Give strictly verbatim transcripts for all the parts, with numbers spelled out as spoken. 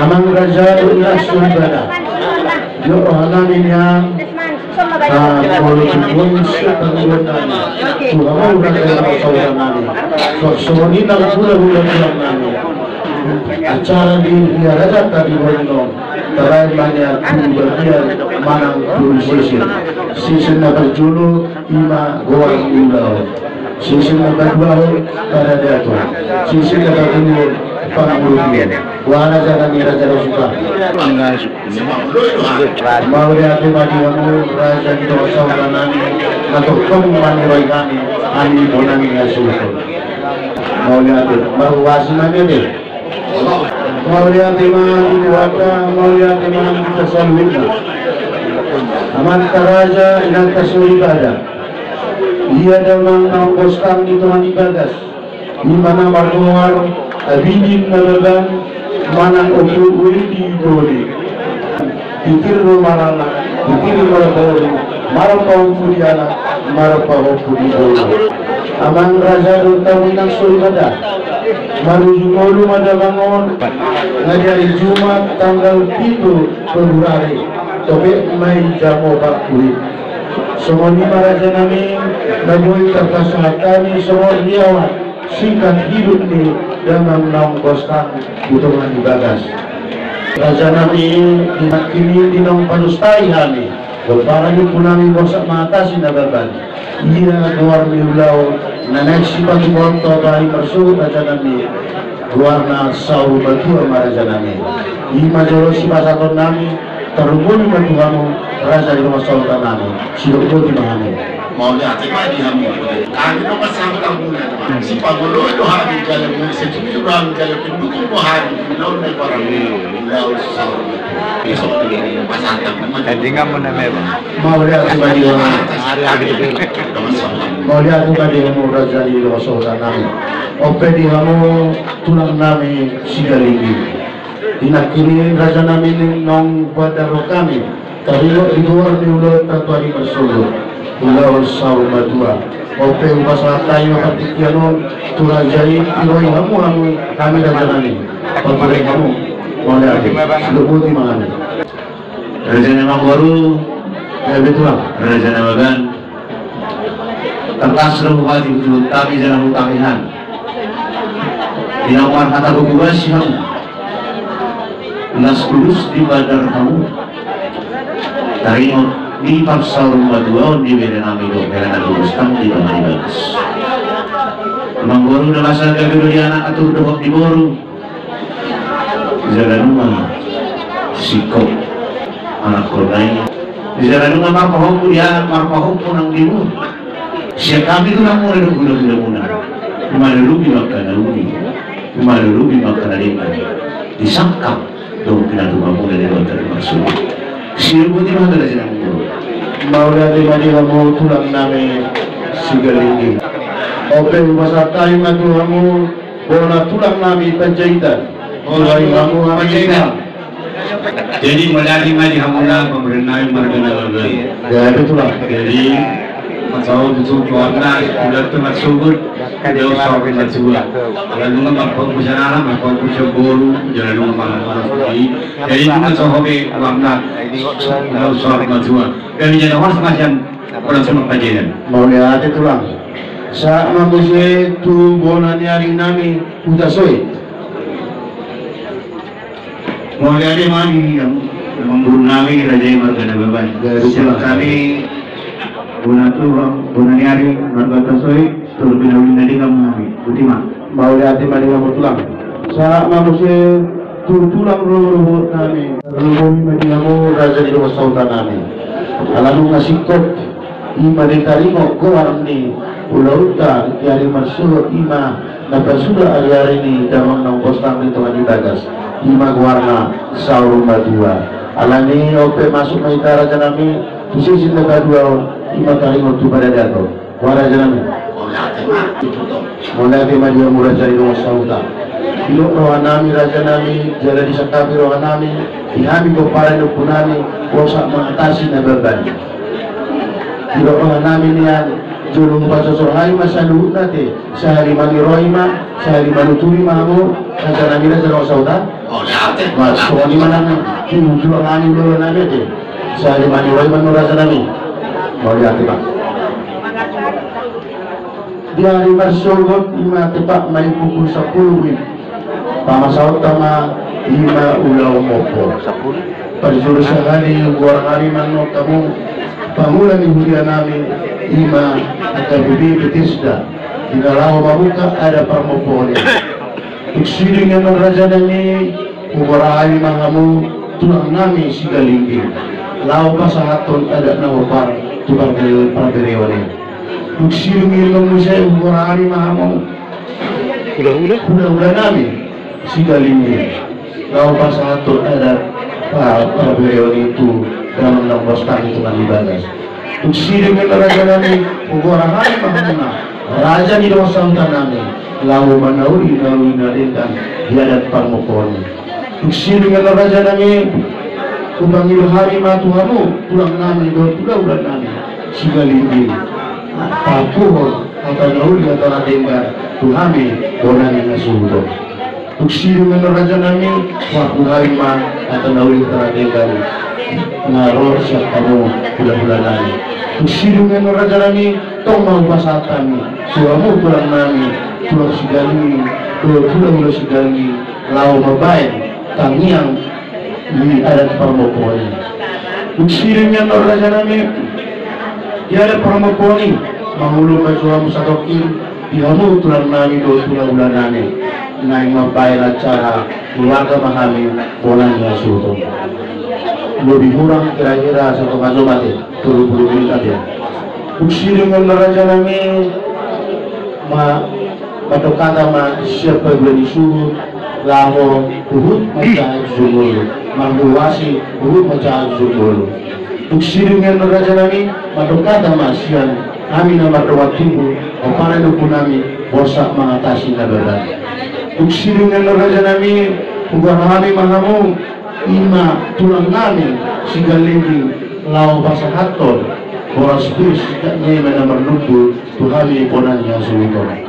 Amang raja dohot inang soripada. Didok roha nami nian, molo tung boi sian pangguruan nami, tu hamu raja dohot saudara nami, songon i nang hulahula tulang nami. Acara di Raja Tadi Bono, tarain ma nian tu bagian manang tu sisin. Sisin na parjolo ima goar ni ulaon. Sisin na paduahon paradaton. Sisin na patoluhon pangurupion. Wah, raja nami, raja dohot saudara. Mauliate ma di hamu raja ni dohot saudara nami, na tongtong mangirai hami, hami bona ni hasuhuton. Mauliate, marhuaso ma nian. Mauliate ma di Debata, mauliate ma di hita saluhutna. Amanta raja, inanta soripada. Ia damang naung bostang di tonga ni bagas. Ima na margoar Abidin Nababan manang Ompu Uedi Doli. Titir do maranak, titir marboru, marpahompu di anak, marpahompu di boru. Amang raja dohot hamu inang soripada. Marujung ngolu ma damang on, na di ari Jumat tanggal pitu Februari, topet ma i jam opat pudi. Songon i ma raja nami, na boi tarpasahat hami songon riawan singkat hidup ni damang naung bostang di tonga ni bagas. Raja nami, di nangkin i di naung padostai hami, pomparan ni ompu nami Borsak Mangatasi Nababan, ia goar ni ulaon na naeng sipatupaonta tu ari marsogot raja nami, goarna saur matua ma raja nami. Ima jolo sipasahaton nami, tarlumobi ma tu hamu raja ni dohot saudara nami, sidok boti ma hami. Mauliate ma di hamu. Hami do pasahat hamuna. Sipangoloi do hami jala, situmi do hami jala, pendukung do hami. Naung na parang ulaon saur matua. Pasahat hamuna. Mauliate ma di hamu. Mauliate ma di hamu raja ni dohot saudara nami. On pe di hamu tulang nami Sigalingging. Di nangkin i raja nami, naung hupaboa hami taringot di goar ni ulaonta tu ari marsogot, ulaon saur matua. On pe hupasahat hami ma partingkian on tu raja i, diroha hamu, hamu, hami raja nami. Paparai hamu. Mauliate. Sidok boti ma hami. Raja Nababan. Raja Nababan. Tangkas do hupatihutihut hami jala hutangihon. Di na marhata bogobasi hamu, las kudus di bandar hamu, taringot di parsaurmatuaon ni bere nami dohot hela na bostang di tonga ni bagas. Amangboru, na masa gabe do di anak, atur dohot di boru. Jala nunga singkop anakkonna i. Jala nunga marpahompu di anak, marpahompu nang di boru. Sian hami tulang muna dohot hulahula muna, malulubi ma angka na uli, malulubi ma angka na denggan, disangkap dohot pinatua muna di Debata di marsogot. Sidok boti ma hami raja nami. Mauliate ma di hamu tulang nami Sigalingging. On pe hupasahat hami ma tu hamu bona tulang nami Panjaitan. Bona tulang Panjaitan. Jadi mauliate ma di hamuna pamoruon nami marga Nababan. Jadi, masa on tu tulang na sudah tu marsogot, dia usah kena tua. Lalu nunga marpahompu sian anak, marpahompu sian boru, jala nunga marpahompu. Jadi nunga so hobe warna, nunga usah kena tua. Jadi jadi horas ma sian Mauliate tulang. Sahat ma muse tu bona ni ari nami Hutasoit. Mauliate ma di amangboru nami raja i marga Nababan. Sian hami bona tulang, bona ni ari marga Hutasoit, turpuk na uli na denggan ma hami. Boti ma. Mauliate ma di hamu tulang. Sahat ma muse tu tulang rorobot nami. Tarlumobi ma di hamu raja ni dohot saudara nami. Ala nunga singkop, ima ditaringot goar ni ulaonta di ari marsogot, ima na pasuda ari-ari ni damang naung bostang di tonga ni bagas, ima goarna saur matua. Alani on pe masuk ma hita raja nami tu sesi na paduahon, ima taringot tu paradaton. Boha raja nami. Mauliate ma di hamu raja i dohot sahuta. Didok roha nami raja nami, jala disangkapi roha nami di hami pomparan ni ompu nami Borsak Mangatasi Nababan. Didok roha nami nian Jolo pasosorhai ma saluhutna te, sahali maniroi ma, sahali manuturi ma hamu, raja nami, raja dongan sahuta. Mas songon i ma nang, tulang nami, ulaon nami te, sahali maniroi ma, raja nami. Mauliate, Pak. Di ari marsogot i ma tepat ma i pukul sampulu wib. Pamasaonta ma i ma ulaon mompo. Parjolo sahali hugoar hami ma annon hamu pangula ni huria nami, i ma H K B P Bethesda, di na laho mambuka adat parmompoon i. Dung sidung i annon raja nami, hugoar hami ma hamu tulang nami Sigalingging, laho pasahathon adat na hombar tu parbe-, parbereon i. Dung sidung i annon muse hugoar hami ma hamu hulahula, hulahula nami Sigalingging, laho pasahathon adat pa-, parbereon i tu damang na umboas tani tu na di bagas. Dung sidung i annon raja nami, hugoar hami ma hamuna raja ni dongan sahuta nami, laho manauli nauli na denggan di adat parmompoon i. Dung sidung i annon raja nami, hupangido hami ma tu hamu tulang nami dohot hulahula nami Sigalingging, paampuhon hata na uli hata na denggan tu hami bona ni hasuhuton. Dung sidung i annon raja nami, paampu hami ma hata na uli hata na denggan na ro sian hamu hulahula nami. Dung sidung i annon raja nami, tong ma hupasahat hami tu hamu tulang nami, tulang Sigalingging dohot hulahula Sigalingging, laho mambahen tangiang di adat parmompoon i. Dung sidung i annon raja nami, di adat parmompoon i, mangolu ma jo hamu satongkin di hamu tulang nami dohot hulahula nami, naeng mambahen acara keluarga ma hami bona ni hasuhuton. Lobi hurang kira-kira satonga jom ate, tolu pulu menit ate. Dung sidung i annon raja nami, ma-, mandok hata ma sian pangula ni suhut, laho huhut manjaha jujur ngolu, manghuhuasi huhut manjaha jujur ngolu. Dung sidung i annon raja nami, mandok hata ma sian hami na mardongan tubu, pomparan ni ompu nami Borsak Mangatasi Nababan. Dung sidung i annon raja nami, hugoar hami ma hamu, i ma tulang nami Sigalingging, laho pasahathon boras pir sikat ni eme na marlundu tu hami bona ni hasuhuton.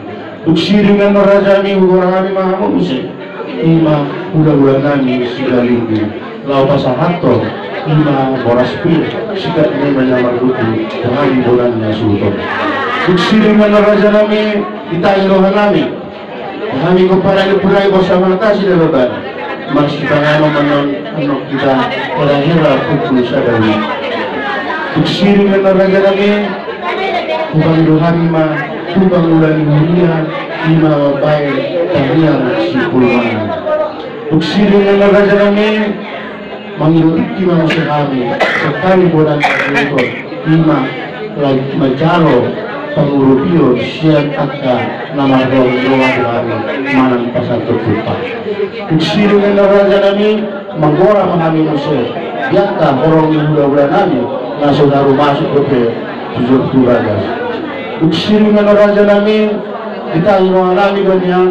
Dung sidung i annon raja nami, hugoar hami ma hamu muse, i ma hulahula nami Sigalingging, laho pasahathon i ma boras pir sikat ni eme na marlundu tu hami bona ni hasuhuton. Dung sidung i annon raja nami, di tangan roha nami, hami pomparan ni ompu nami Borsak Mangatasi Nababan, marsipanganon ma annon, annon hita hera-hera pukul sada wib. Dung sidung i annon raja nami, hupangido hami ma tu pangula ni huria, i ma mambahen tangiang sipulmangan. Dung sidung i annon raja nami, mangido tingki ma muse hami sian hami bona ni hasuhuton, i ma laho manjalo pangurupion sian angka na marhaha-haha tu hami manang pasahat tu tumpang. Dung sidung i annon raja nami, manggora ma hami muse di angka horong ni hulahula nami na so saru masuk dope tu jolo tu bagas. Dung sidung i annon raja nami, di tangan roha nami do nian,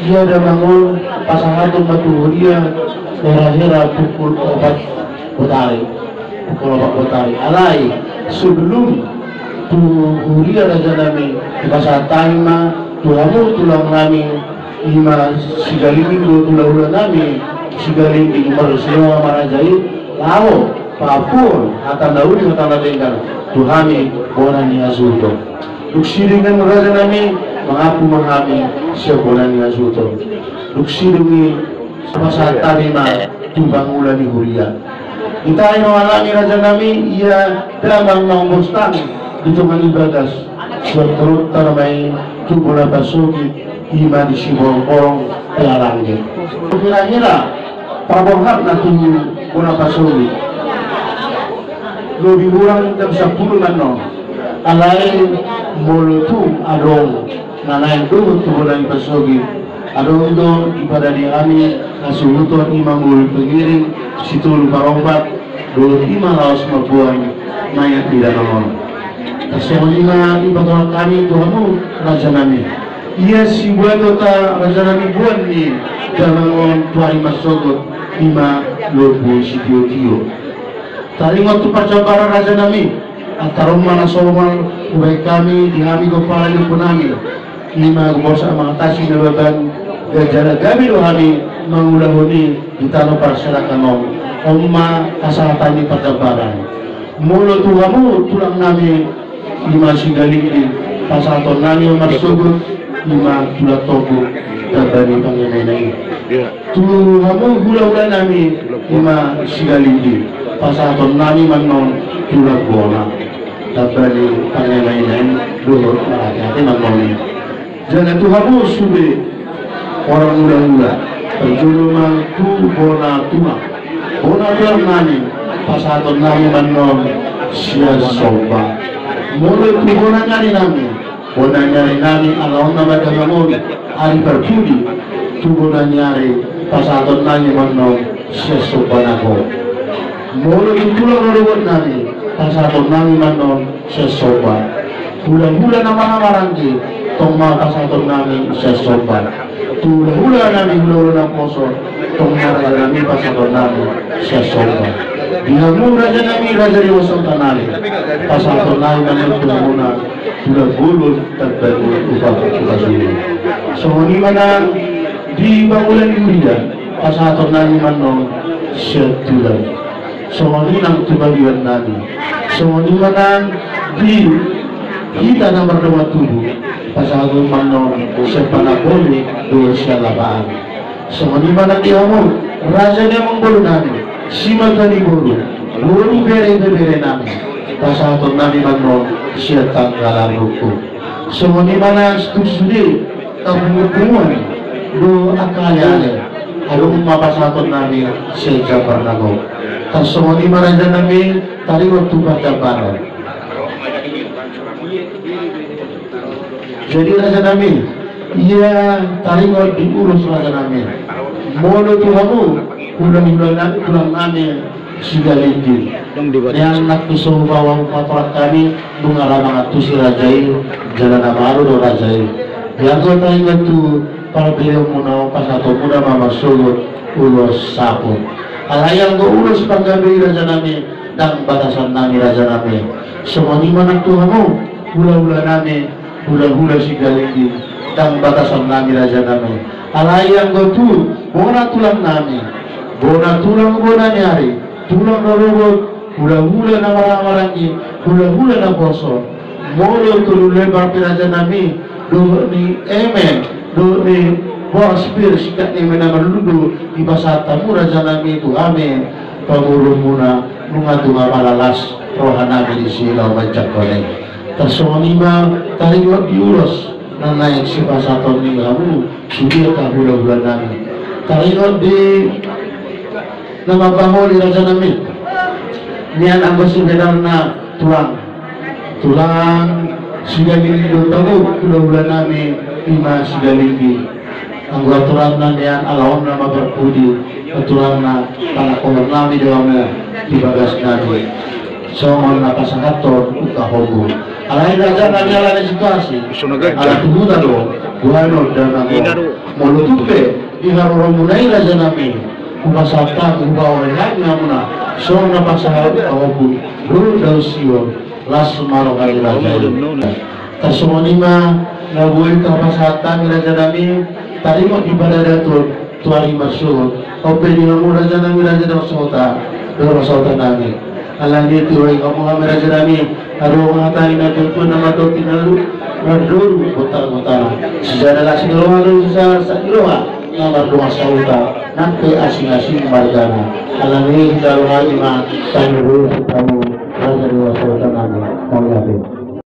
ia damang on pasahaton ma tu huria hera-hera pukul opat botari, pukul opat botari. Alai sebelum tu huria raja nami, hupasahat hami ma tu hamu tulang nami, i ma Sigalingging dohot hulahula nami Sigalingging, marsiroha ma raja i, laho paampuhon hata na uli hata na denggan tu hami bona ni hasuhuton. Dung sidung i annon raja nami, mangampu ma hami sian bona ni hasuhuton. Dung sidung i, pasahat hami ma tu pangula ni huria. Di tangan roha nami raja nami, ia damang na umboas tani di tonga ni bagas, suang taruntar ma i tu bona pasogit, i ma di Siborongborong Pealangge. Hira-hira paborhatna tu bona pasogit, lobi hurang jam sampulu ma annon. Alai molo tung adong na naeng dohot tu bona ni pasogit, adong do dipadadi hami hasuhuton, i ma molo pengiring sitolu parompat dohot i ma laos mamboan mayat di damang on. Tarsongon i ma dipatolhas hami tu hamu raja nami. Ia sibuaton ta raja nami boan ni damang on tu ari marsogot, i ma lombu sitio-tio. Taringot tu parjambaran raja nami, Antar on ma na somal hubaen hami di hami pomparan ni ompunami, i ma Gomos Amang Tasi Nababan, jala gabe do hami mangulahon i di tano parserahan on. On ma pasahaton ni pardambaran. Molo tu hamu tulangnami, i ma Sigalingging, pasahatonnami ma marsogot, i ma tulang togu, tamba ni pangenaina i. Tu hamu hulahulanami, i ma Sigalingging, pasahatonnami ma annon tulang bona, tamba ni pangenaina i, dohot marateate ma annon i. Jala tu hamu sude horong hulahula, parjolo ma tu bona tulang. Bona tulangnami, pasahatonnami ma annon sian somba. Molo tu bona ni arinami, bona ni arinami, ala on na mardalan on, ari parpudi, tu bona ni ari, pasahatonnami ma annon sian somba na gok. Molo tu tulang rorobotnami, pasahatonnami ma annon sian somba. Hulahula na marhahamaranggi, tong ma pasahatonnami sian somba. Tu hulahulanami, hulahula naposo, tong ma rajanami, pasahatonnami sian somba. Di hamu rajanami, raja ni Debata nami, pasahatonnami ma annon tu hamuna tulang bolon, tamba ni upa, upa sulu. Songon i ma nang di pangula ni huria, pasahatonnami ma annon sian tulang. Songon i nang tu pangulannami. Songon i ma nang di hita na mardongan tubu, pasahatonnami ma annon sian panamboli dohot sian lapaan. Songon i ma nang di hamu raja ni amangborunami, simata ni boru, boru bere, beberenami, pasahatonnami ma annon sian tanggalan rungkung. Songon i ma nang tu sude angka punguan-punguan dohot angka aleale, adong ma pasahatonnami sian jambar na gok. Tarsongon i ma rajanami, taringot tu pardambaran. Jadi rajanami, ia taringot di ulos rajanami. Molo tu hamu hulahula na, tulangnami Sigalingging, nian nangkin so hubaen hamu patorang hami, nunga ra mangantusi raja i, jala na malo do raja i. Ia anggo taringot tu parbeleonmuna on, pasahatonmuna ma marsogot ulos saput. Alai anggo ulos panggabean rajanami, ndang batasannami rajanami. Songon i ma nang tu hamu hulahulanami, hulahula Sigalingging, ndang batasannami rajanami. Alai anggo tu bona tulangnami, bona tulang bona ni ari, tulang rorobot, hulahula na marhahamaranggi, hulahula naposo, molo tolu lembar pe rajanami, dohot ni eme, dohot ni boras pir, sikat ni eme na marlundu, dipasahat hamu rajanami tu hami pamoruonmuna, nunga tung ma las rohanami disi laho manjangkon i. Tarsongon i ma taringot di ulos na naeng sipasahaton ni hamu sude angka hulahulanami. Taringot di na mambaholi rajanami, nian anggo sebenarna tulang, tulang Sigalingging do tahu, hulahulanami i ma Sigalingging. Anggo aturanna nian ala on nama parpudi, aturanna panangkohonnami do hamu di bagasnami. Songon na pasahathon ungkap ombun. Alai rajanami, ala ni situasi, ala tu huta do, boanon damang on. Molo tung pe di haroromuna i rajanami, hupasahat hami, hubahen hami hamuna, songon na pasahat ungkap ombun dohot daosion, las ma roha ni raja i. Tarsongon i ma na boi tarpasahat hami rajanami, taringot di paradaton tu ari marsogot. On pe di hamu rajanami, raja ni Debata, dohot Debata nami. Ala ni i tu hami rajanami, adong hata ni natuatua na mandok, na mardoru botarbotar. Sisada las ni roha, sisada las ni roha, na mardongan sahuta, nang pe asing-asing margana. Ala ni i, taringot hami ma, taringot hami, raja ni Debata nami. Mauliate.